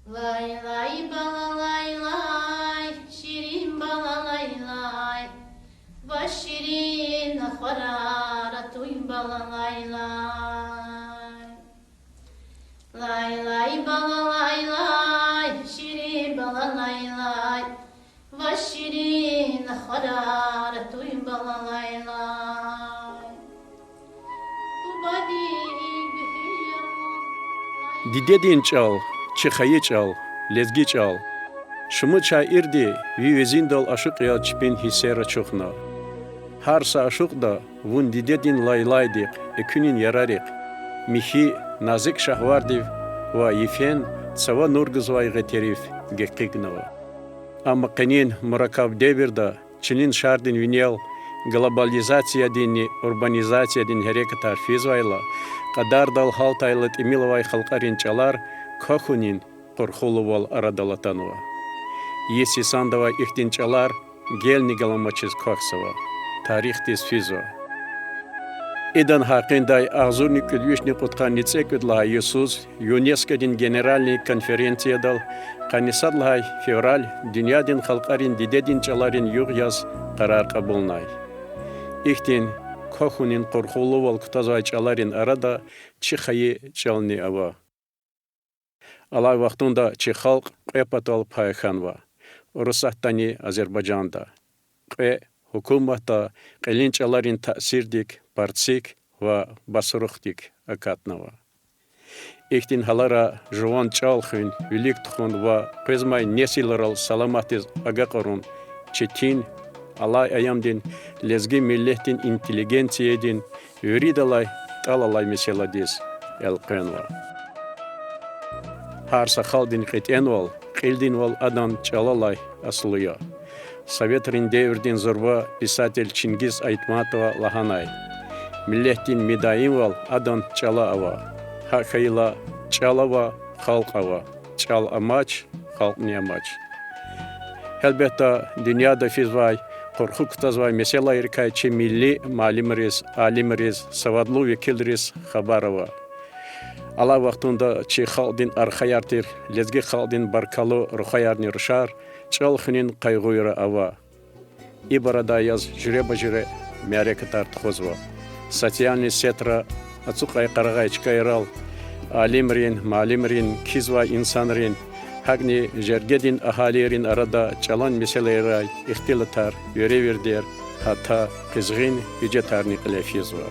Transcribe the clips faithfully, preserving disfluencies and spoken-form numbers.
Лайлай, балалайлай, ширин балалайлай, ва ширин хварар атуй, балалайлай. Лайлай, балалайлай, ширин балалайлай, ва ширин хварар атуй, балалайлай. Бубади гуьгьуьл яргъун. Дидедин чӀал, чи хайи чӀал, лезги чӀал. Шумуд шаирди ви везиндал ашукь яз чпин гьиссер ачухна. Гьар са ашукьда вун дидедин лайлайдихъ, экуьнин ярарихъ, михьи, назик шагьвардив ва йифен цава нур гузвай гъетерив гекъигнава. Амма къенин мураккаб девирда чилин шардин винел глобализациядинни урбанизациядин гьерекатар физвайла, кьадардал гьалтайла тӀимил авай халкьарин чӀалар квахьунин, къурхулувал арадал атанва. Йис йисандавай ихьтин чӀалар гелни-гел амачиз квахьзава, тарихдиз физва. Идан гьакъиндай агъзурни кӀуьд вишни кьудкъанни цӀекӀуьд лагьай йисуз ЮНЕСКО-дин Генеральный конференциядал къанни сад лагьай февраль дуьньядин халкьарин дидедин чӀаларин югъ яз къарар кьабулнай. Ихьтин квахьунин къурхулувал кутазвай чӀаларин арада чи хайи чӀални ава. Алай вахтунда чи халкь кьве патал пай хьанва: Урусатдани Азербайжанда. Кьве гьукуматда кьилин чӀаларин таъсирдик Парцик ва Басрухъдик акатнава. Ихьтин гьалара жуван чӀал хуьн, вилик тухун ва къвезмай несилрал саламатдиз агакьарун четин, алай аямдин лезги миллетдин интеллигенциядин виридалай тӀал алай месэладиз элкъвенва. Гьар са халкьдин кьетӀенвал, кьилдинвал адан чӀалалай аслу я. Советрин девирдин зурба писатель Чингиз Айтматова лагьанай: миллетдин мидаимвал адан чӀала ава. ГьакӀ хьайила, чӀал ава, халкь ава. ЧӀал амач, халкьни амач. Гьелбетда, дуьньяда физвай, къурху кутазвай месэлайрикай чи милли муаллимриз, алимриз, савадлу векилриз хабар ава. Алай вахтунда чи халкьдин архаяр тир лезги халкьдин баркаллу рухваярни рушар чӀал хуьнин къайгъуйра ава. Ибур адай яз жуьреба-жуьре мярекатар тухузва. Социальный сетра ацукьай-къарагъай чкайрал алимрин, муаллимрин, кхьизвай инсанрин, гьакӀни жергедин агьалийрин арада чӀалан месэлайрай ихтилатар, веревирдер, гьатта къизгъин гьуьжетарни кьиле физва.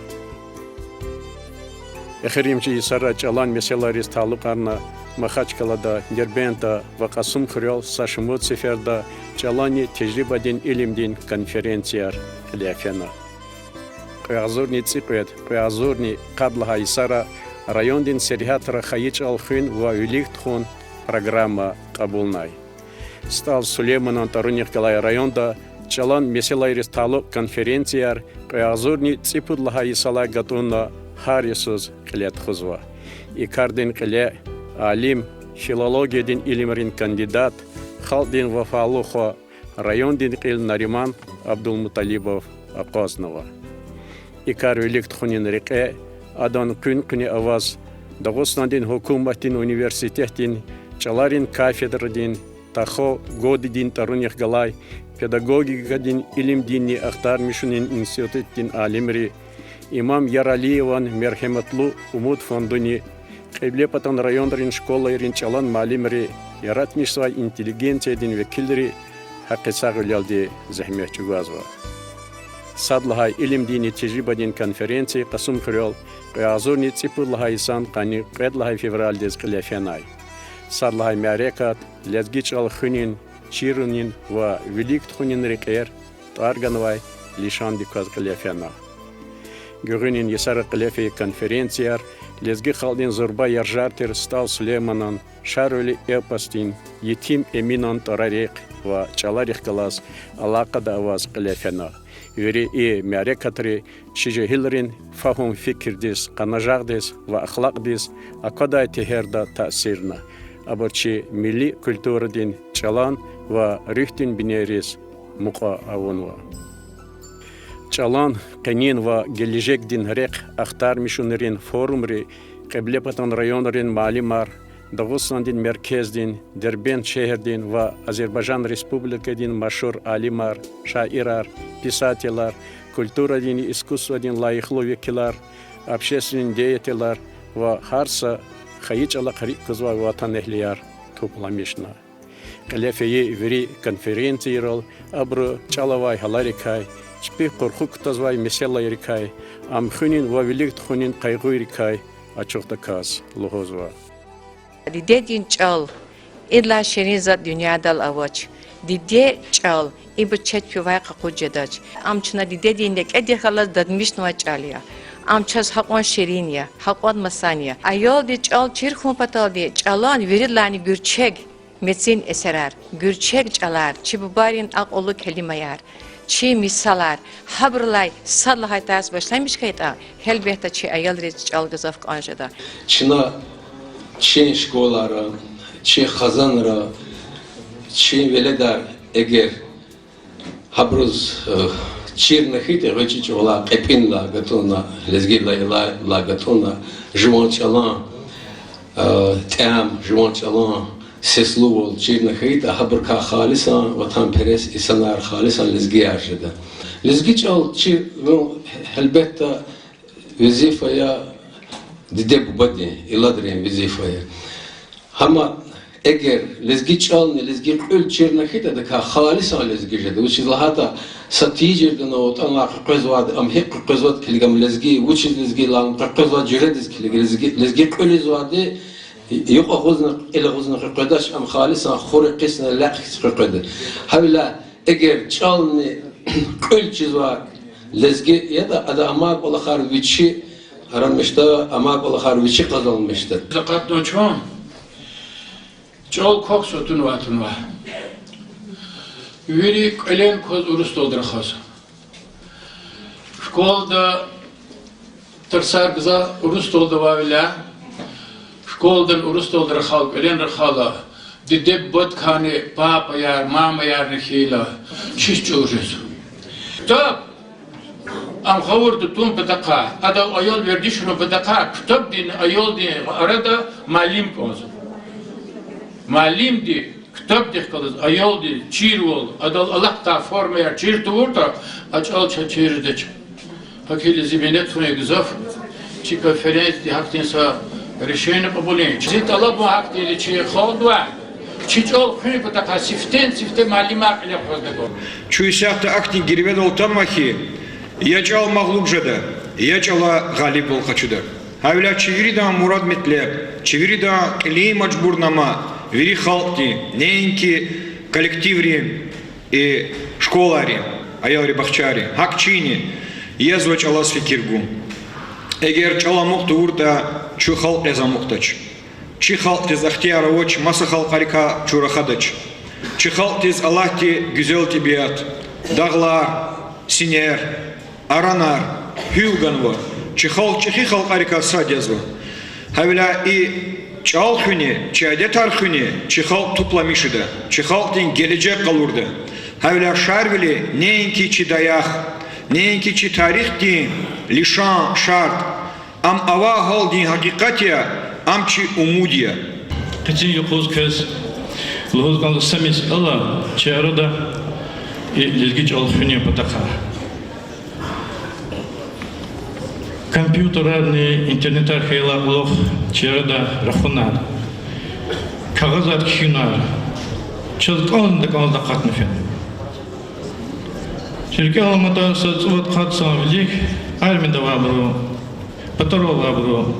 Эхиримжи йисара чӀалан месэлайриз талукьарна Махачкъалада, Дербентда ва Кьасумхуьрел са шумуд сеферда чӀаланни тежрибадин илимдин конференцияр кьиле фена. Кьве агъзурни цӀикьвед, кьве агъзурни къад лагьай йисара райондин сергьятра хайи чӀал хуьн ва вилик тухун программа кьабулнай. СтӀал Сулейманан тӀварунихъ галай районда чӀалан месэлайриз талукь конференцияр кьве агъзурни цӀипуд лагьай йисалай гатӀунна гьар йисуз кьиле тухузва. И кардин кьиле алим, филологиядин илимрин кандидат, халкьдин вафалу хва, райондин кьил Нариман Абдулмуталибов акъвазнава. И кар вилик тухунин рекье адан къуьн-къуьне аваз Дагъустандин гьукуматдин университетдин чӀаларин кафедрадин Тахо Годидин тӀварунихъ галай педагогикадин илимдинни ахтармишунин институтдин алимри, Имам Яралиеван Мергьяматлу умуд фондуни, Кьиблепатан районрин школайрин чӀалан муаллимри, яратмишзавай интеллигенциядин векилри гьакъисагъвилелди зегьмет чӀугвазва. Сад лагьай илимдинни тежрибадин конференция Кьасумхуьрел кьве агъзурни цӀипуд лагьай йисан къанни кьвед лагьай февралдиз кьиле фенай. Сад лагьай мярекат лезги чӀал хуьнин, чирунин ва вилик тухунин рекьер тӀвар ганвай лишандик кваз кьиле фена. Гуьгъуьнин йисара кьиле фейи конференцияр лезги халкьдин зурба яржар тир СтӀал Сулейманан Шарвили эпосдин Етим Эминан тӀварарихъ ва чӀаларихъ галаз алакъада аваз кьиле фена. Вири и мярекатри чи жегьилрин фагьум-фикирдиз, къанажагъдиз ва ахлакьдиз аквадай тегьерда таъсирна. Абур чи милли культурадин, чӀалан ва руьгьдин бинейриз мукьва авунва. ЧӀалан къенин ва гележегдин рехъ ахтармишунрин форумри Кьиблепатан районрин муаллимар, Дагъустандин меркездин, Дербент шегьердин ва Азербайжан Республикадин машгьур алимар, шаирар, писателар, культурадин, искусствадин лайихлу векилар, общественный деятелар ва гьар са хайи чӀалахъ рикӀ кузвай ватанэгьлияр тупламишна. Кьиле фейи вири конференциярал абуру чӀал авай гьаларикай, чпи къурху кутазвай месэлайрикай, ам хуьнин ва вилик тухунин къайгъуйрикай ачухдаказ лугьузва. Дидедин чӀал, идалай ширин затӀ дуьньядал авач. Диде чӀал, ибур чеб фивай къакъуд жедач. Ам чна дидедин некӀедихъ галаз дадмишнавай чӀал я. Ам чаз гьакьван ширин я, гьакьван масан я. Аялдиз чӀал чир хьун паталди чӀалан виридалайни гуьрчег мецин эсерар, гуьрчег чӀалар, чи бубайрин акьуллу келимаяр, чи мисалар, гьабурулай сад лагьай тарс башламиш хьайитӀа, гьелбетда, чи аялриз чӀал гзаф кӀан жеда. Чна чи школайра, чи хизанра, чи веледар эгер гьабуруз, э, чирна хьайитӀа, гъвечӀи чӀавалай кьепӀинлай гатӀунна, лезгидилай алай, алай гатӀунна, жуван чӀалан, э, тӀям, жуван чӀалан сеслувал чирна хьайитӀа, гьабурукай халисан ватанперес инсанар, халисан лезгияр жеда. Лезги чӀал чи, ну, гьелбетда, везифа я диде-бубадин, иладрин везифа я. Амма эгер лезги чӀални лезги кьуьл чирна хьайитӀа, адакай халисан лезги жеда. Вучиз лагьайтӀа са тийижирдани ватӀанай къекъвезвайди, ам гьикӀ къекъвезватӀа килиг, ам лезги, вучиз лезги лагьана къекъвезвай жуьредиз килиг, лезги, лезги кьуьл ийизвайди юкь агъузна, кьил агъузна къекъведач, ам халисан хур экъисна лекь хьиз къекъведа. Гьавиляй эгер чӀални кьуьл чизвай лезги ятӀа, ада амай кӀвалахар вичи арамишда, амай кӀвалахар вичи къазанмишда. За акъатнава чун, чӀал квахьзава, тунвай, тунвай. Вири кӀвален кваз урусдалди рахаз. Школада тарсар гзаф урусдалди авайвиляй, школадани урусдалди рахал, кӀвален рахала, диде-бубадикайни папаяр, мамаярни хьайила, чис чӀур жезва. Ктаб ам гъавурда тун патахъай, адав аял вердишарун патахъай, ктабдин аялдин арада муаллим кӀанзава. Муаллимди ктабдихъ галаз аялдиз чирвал, адал алахъдай формаяр чир тавуртӀа, а чӀал чаз чир жедач. ГьакӀ хьайила зи минет хьун я гзаф, чи конференцияди гьахьтин са решение кьабулин. Зи тӀалабун гьахьтинди чи халкьдивай, чи чӀал хуьн патахъай сифтени-сифте муаллимар кьиле хъваз дагу. Чун исятда ахьтин гирведал атанва хьи, я чӀал магълуб жеда, я чӀала гъалибвал къачуда. Гьавиляй чи виридан мурад-метлеб, чи виридан кьилин мажбурнама вири халкьдин, неинки коллективрин, и школайрин, аялрин бахчайрин, гьакӀ чини, язва чӀалаз фикир гун. Эгер чӀал амукь тавуртӀа, чун халкь яз амукьдач. Чи халкьдиз ихтияр авач маса халкьарикай чун рахадач. Чи халкьдиз Аллагьди гуьзел тӀебиат, дагълар, синер, аранар, гьуьл ганва, чи халкь чӀехи халкьарикай сад язва. Гьавиляй и чӀал хуьни, чи адетар хуьни чи халкь тупламишда, чи халкьдин гележег къалурда. Гьавиляй Шарвили неинки чи даях, неинки чи тарихдин лишан, шартӀ, ам авай гьалдин гьакъикъат я, ам чи умуд я. Къенин юкъуз квез лугьуз кӀанзава са месэла, чи арада и лезги чӀал хуьнин патахъай. Компьютерарни интернетар хьайила кьулухъ чи арада рахунар, кагъазар кхьинар чаз кӀанз-кӀанзни акъатна фена. Чи рикӀел аламатӀа, са цӀувад-къад сан вилик армида авайбуру, патарал авайбуру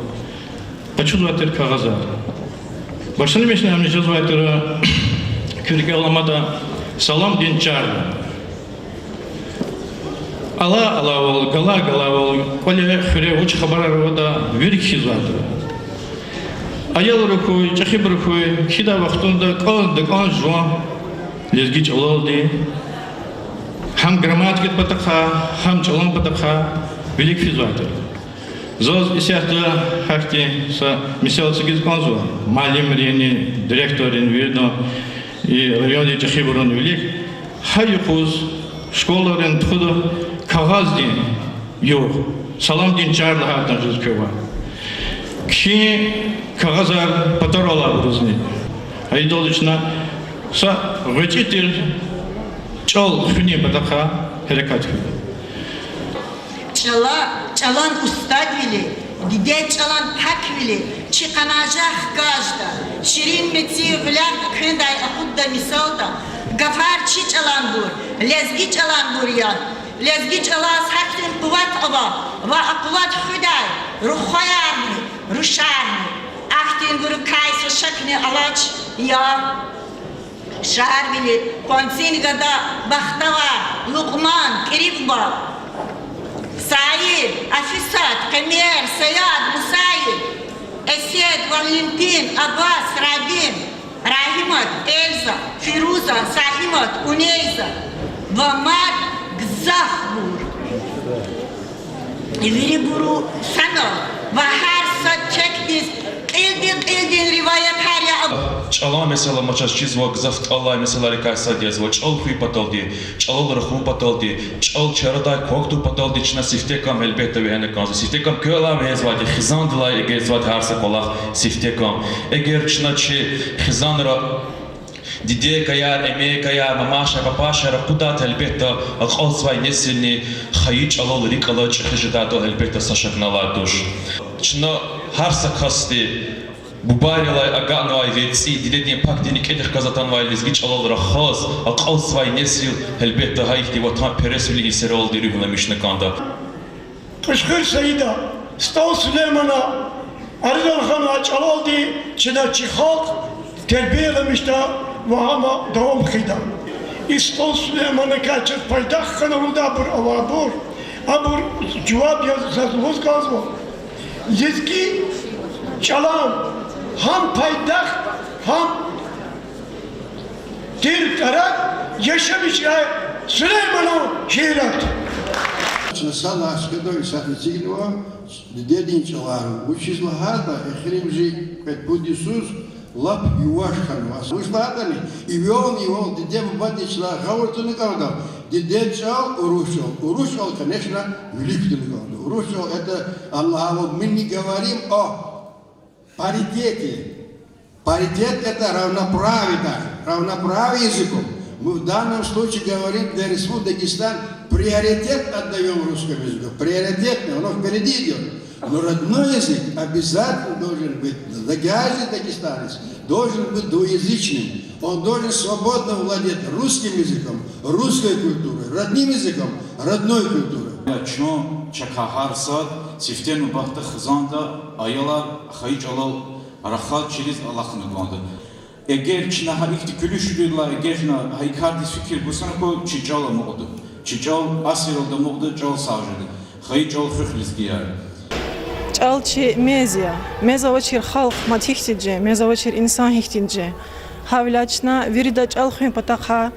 къачузвай тир кагъазар. Башламишна ам жезвай тир, куь рикӀел аламатӀа, Саламдин чарла. Алай-алайвал, галай-галайвал, кӀвале, хуьре вуч хабарар аватӀа, вири кхьизвай тир. Аялри хьуй, чӀехибур хьуй, кхьидай вахтунда кӀанз-кӀанз жуван лезги чӀалалди, гьам грамматикадин патахъай, гьам чӀалан патахъай вилик физвай тир. Заз исятда гьахьтин са месэла эцигиз кӀанзава, муаллимринни, директоррин, виридан, и райондин чӀехибурун вилик, гьа юкъуз школайрин тухуда кагъаздин югъ, Саламдин чар лагьайтӀа жез квевай. Кхьин кагъазар патарал абурузни. Гьа идалди чна са гъвечӀи тир чӀал хуьнин патахъай гьерекат хьуй. ЧӀала, чӀалан устадвили, дидед чӀалан паквили чи къанажагъ хкажда, ширин мецин гъуьлягъ экъвендай акъудда мисалда, гафар чи чӀаланбур, лезги чӀаланбур я. Лезги чӀалаз гьахьтин къуват ава ва а къуват хуьдай рухваярни, рушарни, ахьтинбурукай са шакни алач я. Шарвили, къванцин гада, бахтавар, Лукьман, кӀирив буб, Саид, Афисат, Къемер, Саяд, Мусаид, Эсед, Валентин, Аббас, Рабин, Рагьимат, Эльза, Фируза, Саимат, Унейза ва мад гзафбур. Вирибуру санал ва гьар сад текдиз кьилди-кьилдин риваятар я. ЧӀалан месэла ма чаз чизва, гзаф тӀалай месэлайрикай сад язва: чӀал хуьн паталди, чӀалал рахун паталди, чӀал чарадай квахьун паталди чна сифте кам гьелбетда вегьена кӀанзава. Сифте кам квелай вегьезвайди, хизандилай эгечӀзавайди гьар са кӀвалах сифте кам. Эгер чна чи хизанра дидейрикай, эмейрикай, мамайрикай, папайрикай ракъурдай, гьелбетда, акьалтзавай несилни хайи чӀалал, рикӀ алаз чӀехи жедайдал, гьелбетда, са шакни алай туш. Чна гьар са касди бубайрилай агакьнавай верцӀи, дидедин пак деринкьидихъ галаз атанвай лезги чӀалал рахаз, акьалтзавай несил, гьелбетда, гьа ихьтин ватанпересвилин эсерралди руьгьламишна кӀанда. Кьушхуьр Саида, СтӀал Сулеймана, аридал хьанвай чӀалалди чна чи халкь тербияламишда ва гьам давам хъийида. И СтӀал Сулейманакай чаз пайдах хьана лугьудайбур авайбур, абур жаваб яз заз лугьуз кӀанзава. Лезги чӀалан гьам пайдах, гьам тир тараб яшамиш я Сулейманан шиират. Чна сад лагьай сеферда исятда эцигнава дидедин чӀалар, вучиз лагьайтӀа эхиримжи кьвед-пуд йисуз лап юваш хьанва. Вуч лагьайтӀани, ивелни-ивел диде-бубади чна гъавурда туна кӀанда дидед чӀал, урус чӀал. Урус чӀал, конечно, вилик туна кӀанда. Урус чӀал, это, ам лагьайвал, мы не говорим о паритете. Паритет — это равноправие даже, равноправие языков. Мы в данном случае говорим для Республики Дагестан, приоритет отдаём русскому языку, приоритетный, он впереди идёт. Но родной язык обязательно должен быть, дагестанец, дагестанец должен быть двуязычным. Он должен свободно владеть русским языком, русской культурой, родным языком, родной культурой. Чун чакай гьар сад сифте нубатда хизанда аялар хайи чӀалал рахаз чириз алахъна кӀанда. Эгер чна гьа ихьтин куьлуь-шуьлуьдилай, эгер чна гьа и кардиз фикир гуз хьана кӀанда, чи чӀал амукьда. Чи чӀал асиралди амукьда, чӀал сагъ жеда. Хайи чӀал хуьх, лезгияр. ЧӀал чи мез я. Мез авачир халкь мад гьихьтинди я, мез авачир инсан гьихьтинди я. Гьавиляй чна вирида чӀал хуьн патахъай,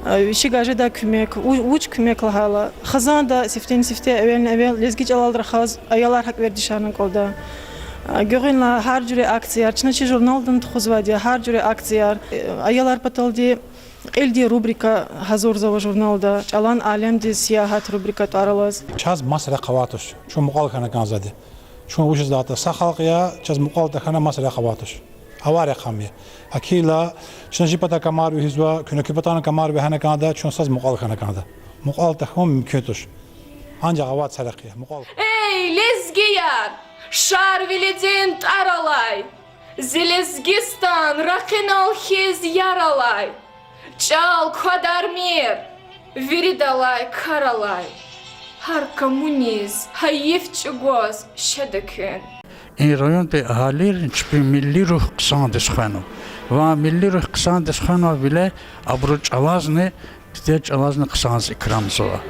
э, вичивай жедай куьмек, ву-, вуч куьмек лагьайла, хизанда сифтени-сифте эвелни-эвел лезги чӀалал рахаз аялар гьакӀ вердишарна кӀанда. Э, гуьгъуьнлай гьар жуьре акцияр, чна чи журналдани тухузвайди я гьар жуьре акцияр, э, аялар паталди кьилди рубрика гьазурзава журналда, чӀалан алемдиз сиягьат рубрика тӀвар алаз. Чаз маса рехъ авай туш, чун мукьвал хьана кӀанзавайди. Чун вучиз лагьайтӀа са халкь я, чаз мукьвал тахьана маса рехъ авай туш. Авай рехъ ам я. Гьакӏ хьайила, чна чи патай камар вегьизва, куьне куь патайни камар вегьена кӏанда, чун заз мукьвал хьана кӏанда. Мукьвал тахьун мумкин туш. Анжах авай са рехъ я, мукьвал. Эй, лезгияр, Шарвилидин тӏвар алай, зи Лезгистан ракъинал хьиз яр алай, чӏал квадармир, виридалай кар алай, гьар камуниз гьайиф чӏугваз шеда куьн. И районда агьалийри чпин милли руьгь хъсандиз хвенва. Ва милли руьгь хъсандиз хвенвайвиляй абуру чӏалазни, дидед чӏалазни хъсандиз икрамзава.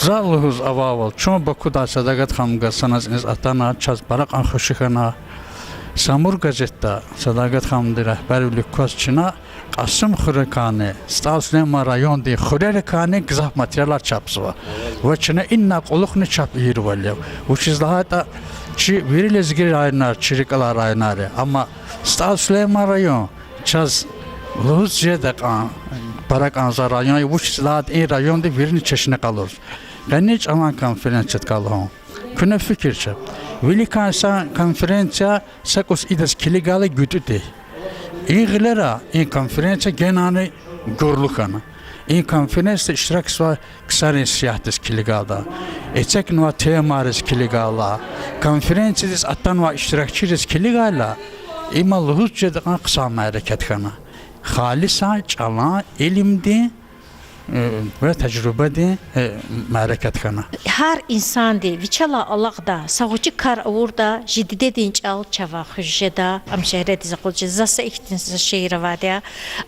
За лугьуз авайвал, чун Бакудай Садагатханум газ санал иниз атана, чаз пара кьван хуш хьана. Самур газетда Садагатханумдин регьбервилик кваз чна Кьасумхуьрекайни, СтӀал Сулейман райондин хуьрерикайни гзаф материалар чапзава. Ва чна инай кьулухъни чап ийирвал я. Вучиз лагьайтӀа чи вири лезги районар чи рикӀ алай районар я. Амма СтӀал Сулейман район чаз лугьуз жедай кьван, пара кьван за район я, вучиз лагьайтӀа и районди вириниз чешне къалуриз. Къенин чӀалан конференциядикай лугьун. Куьне фикир це. Виликан са конференция са кӀус идаз килигайла гуьтӀуьди. И гъилера и конференция генани гурлу хьана. И конференцияда иштиракзавай ксарин сиягьдиз килигайла, эцигнавай темайриз килигайла, конференциядиз атанвай иштиракчийриз килигайла, има лугьуз жеда кьван хъсан мярекат хьана. Халисан чӀалан илимдин, э, ва тажрибадин, э, мярекат хьана. Гьар инсанди вичелай алакьдай са гъвечӀи кар авуртӀа, жи дидедин чӀал чавай хуьз жеда, ам шегьредиз акъудиз жеда. За са ихьтин за шиир авайди я,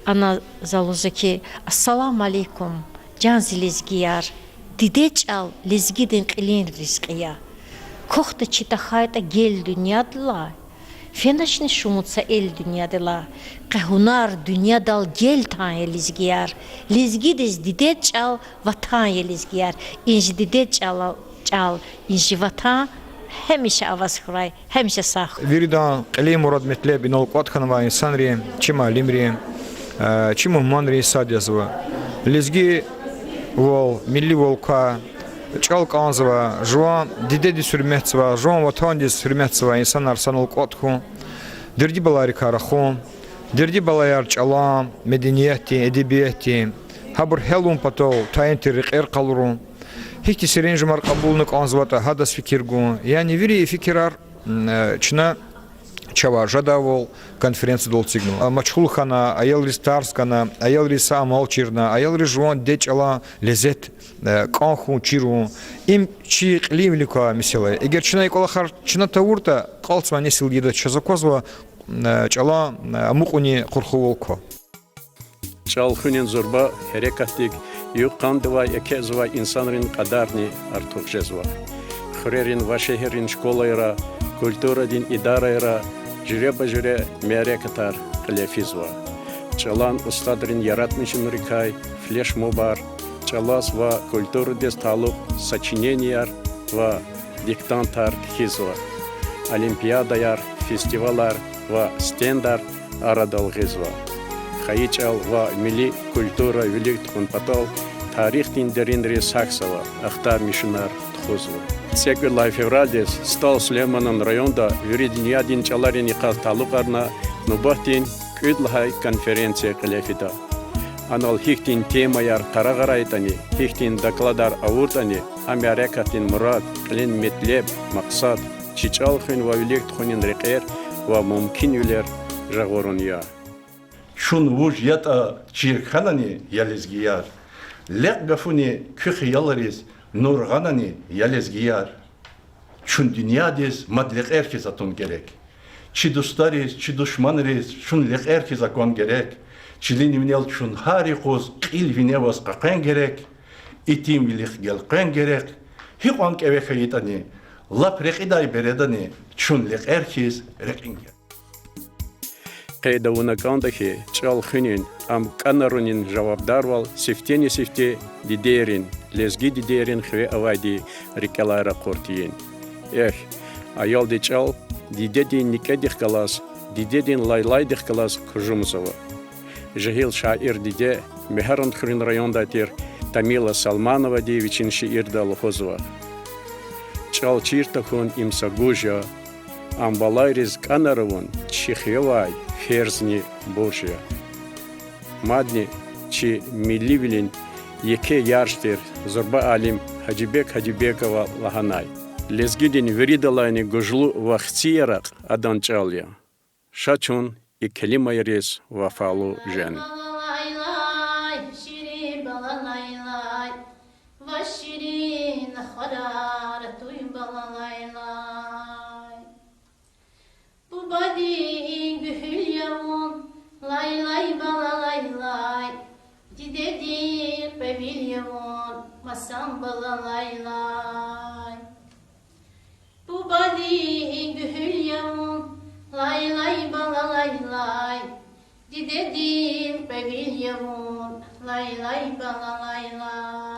ана за лугьузва хьи: Ассаламу алейкум, чан зи лезгияр! Дидед чӀал лезгидин кьилин ризкьи я. Квахьда чи тахьайтӀа гел дуьньядилай, феначни шумуд са эл дуьньядилай, къе гьунар дуьньядал гел тан я, лезгияр. Лезгидиз дидед чӀал ватан я, лезгияр. И жи дидед чӀал, чӀал, и жи ватан гьамиша аваз хьурай, гьамиша сагъ хьурай. Виридан кьилин мурад-метлеб инал кӀватӀ хьанвай инсанри, чи муаллимри, э, чи мугьманри сад язва. Лезгивал, милливал квай, чӀал кӀанзавай, жуван дидедиз гьуьрметзавай, жуван ватандиз гьуьрметзавай инсанар санал кӀватӀ хьун, дерди балайрикай рахун, дерди балаяр чӀалан, медениятдин, эдебиятдин, гьабур гьялун патал тайин тир рекьер къалурун, гьихьтин серенжемар кьабулна кӀанзаватӀа гьадаз фикир гун, яни вири и фикирар, м, э, чна чавай жедайвал конференциядал эцигнава. Машгъул хьана, аялриз тарс гана, аялриз са амал чирна, аялриз жуван дидед чӀалан лезет, э, кӀан хьун, чирун. Им чи кьилин вилик квай месэла я. Эгер чна и кӀвалахар чна тавуртӀа, кьалцӀвай несилдиз чаз аквазва, э, чӀалан, э, амукьунин къурхувал ква. ЧӀал хуьнин зурба гьерекатдик юкъандивай экечӀзавай инсанрин кьадарни артух жезва. Хуьрерин ва шегьеррин школайра, культурадин идарайра жуьреба-жуьре мярекатар кьиле физва. ЧӀалан устадрин яратмишунрикай флешмобар, чӀалаз ва культурадиз талукь сочиненияр ва диктантар кхьизва. Олимпиадаяр, фестивалар ва стендар арадал гъизва. Хайи чӀал ва милли культура вилик тухун патал тарихдин деринриз гьахьзава, ахтармишунар тухузва. ЦӀекӀуьд лагьай февралдиз СтӀал Сулейманан районда вири дуьньядин чӀаларин йикъаз талукьарна нубатдин кӀуьд лагьай конференция кьиле фида. Анал гьихьтин темаяр къарагъарайтӀани, гьихьтин докладар авуртӀани, а мярекатдин мурад, кьилин метлеб, макьсад чи чӀал хуьн ва вилик тухунин рекьер ва мумкинвилер жагъурун я. Чун вуж ятӀа чир хьанани, я лезгияр? Лекь гафуни куь хиялриз нур гъанани, я лезгияр? Чун дуьньядиз мад лекьер хьиз атун герек. Чи дустариз, чи душманриз чун лекьер хьиз акван герек. Чилин винел чун гьар юкъуз кьил вине аваз къекъвен герек. Итимвилихъ гелкъвен герек. Гьикьван кӀеве хьайитӀани, лап рекьидай бередани чун лекьер хьиз рекьин герек. Къейд авуна кӀанда хьи, чӀал хуьнин, ам кӀанарунин жавабдарвал сифтени-сифте дидейрин, лезги дидейрин хиве авайди рикӀелай ракъур тийин. Эхь, аялди чӀал дидедин никӀедихъ галаз, дидедин лайлайдихъ галаз кужумзава. Жегьил шаир диде Мегьарамдхуьруьн райондай тир Тамила Салмановади вичин шиирда лугьузва: ЧӀал чир тахьун им са гуж я, ам балайриз кӀанар авун чи хиве авай ферзни бурж я. Мадни чи милливилин еке ярш тир зурба алим Гьажибег Гьажибегова лагьанай: Лезгидин виридалайни гужлу ва хци яракь адан чӀал я. Ша чун и келимайриз вафалу жен. Балалайлай, ширин балалайлай, ваз ширин хварар туй, балалайлай. Бубадин гуьгьуьл я вун, лайлай, балалайлай, дидедин кьве вил я вун, масан, балалайлай. Бубадин гуьгьуьл я вун, лайлай, балалайлай, дидедин кьве вил я вун, лайлай, балалайлай.